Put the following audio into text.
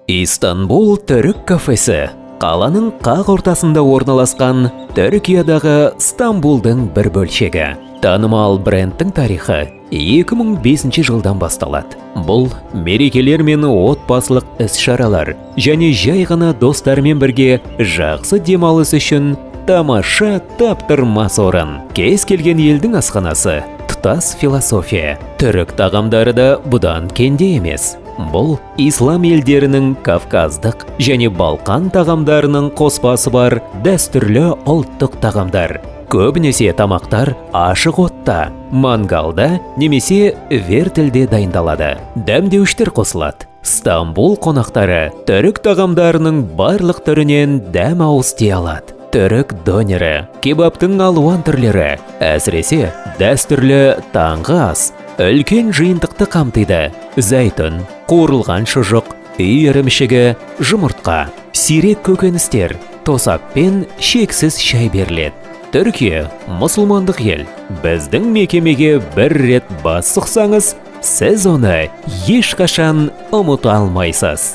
Истанбул түрік кафесі — қаланың қақ ортасында орналасқан Түркиядағы Стамбулдың бір бөлшегі. Танымал брендтің тарихы 2005 жылдан басталады. Бұл мерекелер мен отбасылық іс-шаралар және жай ғана достармен бірге жақсы демалыс үшін тамаша, таптырмас орын. Кез келген елдің асханасы — тұтас философия. Түрік тағамдары да бұдан кенде емес. Бұл ислам елдерінің, кавказдық және балқан тағамдарының қоспасы бар дәстүрлі ұлттық тағамдар. Көбінесе тамақтар ашық отта, мангалда немесе вертелде дайындалады, дәмдеуіштер қосылады. Стамбул қонақтары түрік тағамдарының барлық түрінен дәм ауыз тие алады: түрік донері, кебабтың алуан түрлері, әсіресе дәстүрлі таңғы ас үлкен жиынтықты қамтиды: зәйтүн, қуырылған шұжық, үй ірімшігі, жұмыртқа, сирек көкөністер, тосаппен шексіз шай беріледі. Түркия — мұсылмандық ел. Біздің мекемеге бір рет бас сұқсаңыз, сіз оны ешқашан ұмыта алмайсыз.